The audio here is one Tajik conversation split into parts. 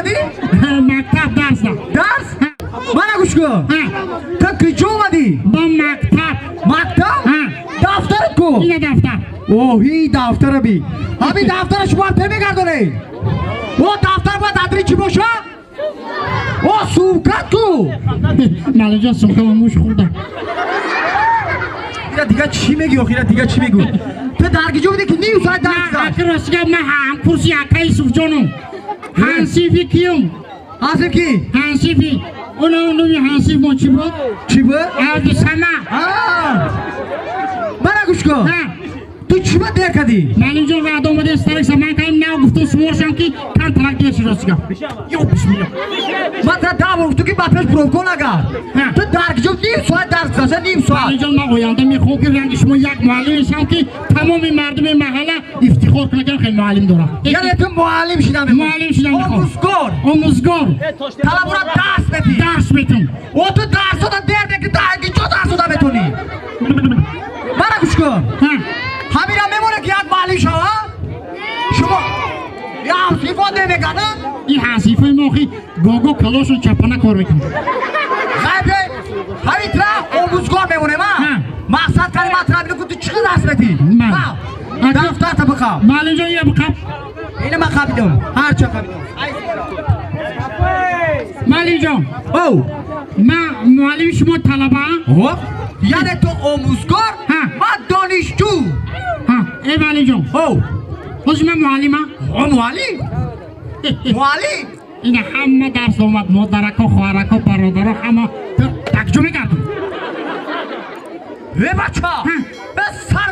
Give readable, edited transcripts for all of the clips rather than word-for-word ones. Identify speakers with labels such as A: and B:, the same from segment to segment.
A: омадӣ?
B: Мактаб дарса.
A: Дарс? Мана гӯш кун. Ту куҷо омадӣ?
B: Ба мактаб.
A: Мактаб? Дафтарат ку?
B: Ина дафтар.
A: Оҳи, дафтара би. Ҳамин дафтара шумо мегардонед? О, дафтар бояд адри чӣ боша? О, сумкат ку?
B: Малиҷон, сумкама муш хӯрда.
A: Ира дига чӣ мегӯ охи? Ира дига чӣ мегӯ? Ту дар киҷо будӣ, ки ним соат дарс гузашт?
B: Аки, рости гап, ман ҳамкурси ака Юсуфҷонум. Ҳамсинфи киюм?
A: Ҳамсинф ки?
B: Ҳамсинфи уно, номи ҳамсинф мо чӣ буд?
A: Чӣ буд?
B: Абдусама.
A: Мана гӯш кун. Ту чӣ ба дер кардӣ?
B: Маълимҷон, ваъда омаде старикса, ман каим нав гуфтум, суморшам, ки кан талак дер шуд, рости гап. Ё бисмилла.
A: Ман тра 10 бор гуфтум, ки ба пеш пробка нагард. Ту дар киҷо? Ним соат дарс гузашта, ним соат.
B: Маълимҷон, ман оянда мехоҳам, ки ранги шумо як муаллим мешавам, ки тамоми мардуми маҳалла ифтихор кунад, ки хеле муаллим дорам.
A: Яъне ту муаллим шида мехоҳӣ?
B: Муаллим шида мехоҳам.
A: Омӯзгор.
B: Омӯзгор.
A: Талабура дарс метӣ?
B: Дарс метам.
A: О, ту дарс дода дер мекунӣ, дар киҷо дарс дода метонӣ? Мана гӯш кун. Ҳамина мемонад, ки як муаллим шава? Шумо я ҳамсинфо намекарда?
B: Ин ҳамсинфои мо охи гого калошон чапана кор мекунад.
A: Ғайб, ҳамин тра омӯзгор мемонем, а? Мақсад кардем, ман тра бинам, ки ту чӣ қадр дарс метӣ. Дафтарта биқаб.
B: Маълимҷон, ина биқаб.
A: Ина ман қабидам, ҳарча қабидам.
B: Маълимҷон.
A: Оу.
B: Ман муаллими шумо, талаба.
A: Яъне ту омӯзгор, ман донишҷӯ.
B: Э, маълимҷон.
A: Оу.
B: Ҳозир ман муаллима?
A: Муаллим, муаллим.
B: Ина ҳама дарс омад, модарако, хоҳарако, бародаро, ҳама. Такҷо мегардам.
A: Э, бача, э, сар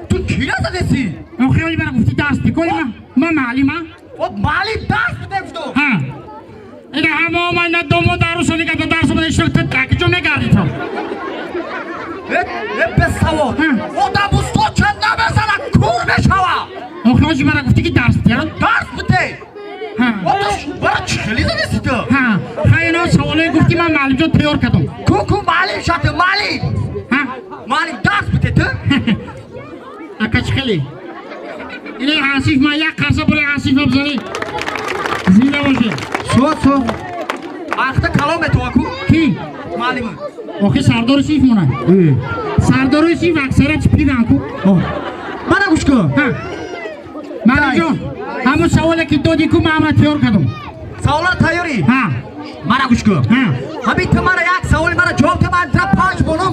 A: ту кира задеси?
B: Охи, оли бара гуфти дарс биколи, ман муаллима.
A: О, муаллим, дарс биде гуфту.
B: Ина ҳама омад, ина домод, арӯсо мегарда, дарс омада иштирок. Ту такҷо мегарди ту?
A: Э, бесавод одам устод чанд намезанад, кур мешава.
B: Охи, ҳоҷи мара гуфти, ки дарс диҳам.
A: Дарс биде. Бара чӣ хеле задеси ту?
B: Хай, ино саволое гуфти, ман, маълимҷон, тайёр кардам.
A: Ку, ку, муаллим шати, муаллим. Муаллим, дарс биде ту.
B: Ака, чӣ хеле ина ҳамсинф ман, як қарса болои ҳамсинф бизанед, зинда бошед.
A: Со, со, ахта калом метова ку.
B: Ки?
A: Муаллим.
B: Охи, сардори синф монад. Сардори синф аксарият пиран ку.
A: Мана гӯш кун.
B: Маълимҷон, ҳамон саволе ки додӣ ку, ман ҳамра тайёр кардам.
A: Саволро тайёрӣ? Мана гӯш кун. Ҳамин ту мара як саволи мара ҷавоб та, ман тра панҷ болом.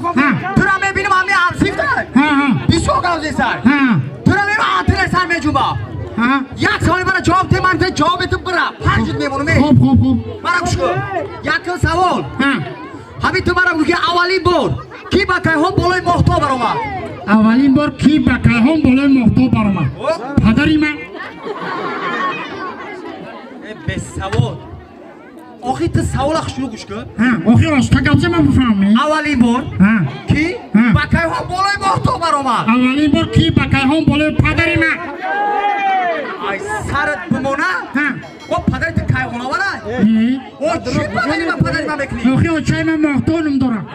A: Тура мебинам, ҳами ҳамсинфта бисёр гап зесай. Тура мебинам, антена сар меҷумба. Як саволи мара ҷавоб те, ман тра ҷавоб метум, бира панҷ мемонам.
B: Хуб, хуб, хуб.
A: Мана гӯш кун, якум савол. Ҳамин ту мара бигӯ, ки аввалин бор кӣ ба кайҳон болои моҳтоб баромад?
B: Аввалин бор кӣ ба кайҳон болои моҳтоб баромад? Падари ман.
A: Бесавод, охи ту савола хушрӯ гӯш кун.
B: Охи, роста гап зан, ман бифаҳмем.
A: Аввалин бор кӣ ба кайҳон болои моҳтоб баромад?
B: Аввалин бор кӣ ба кайҳон болои, падари ман.
A: Ай, сарат бимона. О, падари ту кайҳонавара? О, чӣ падари ман, падари ман мекунӣ?
B: Охи, очаи ман моҳтоб ном дорад.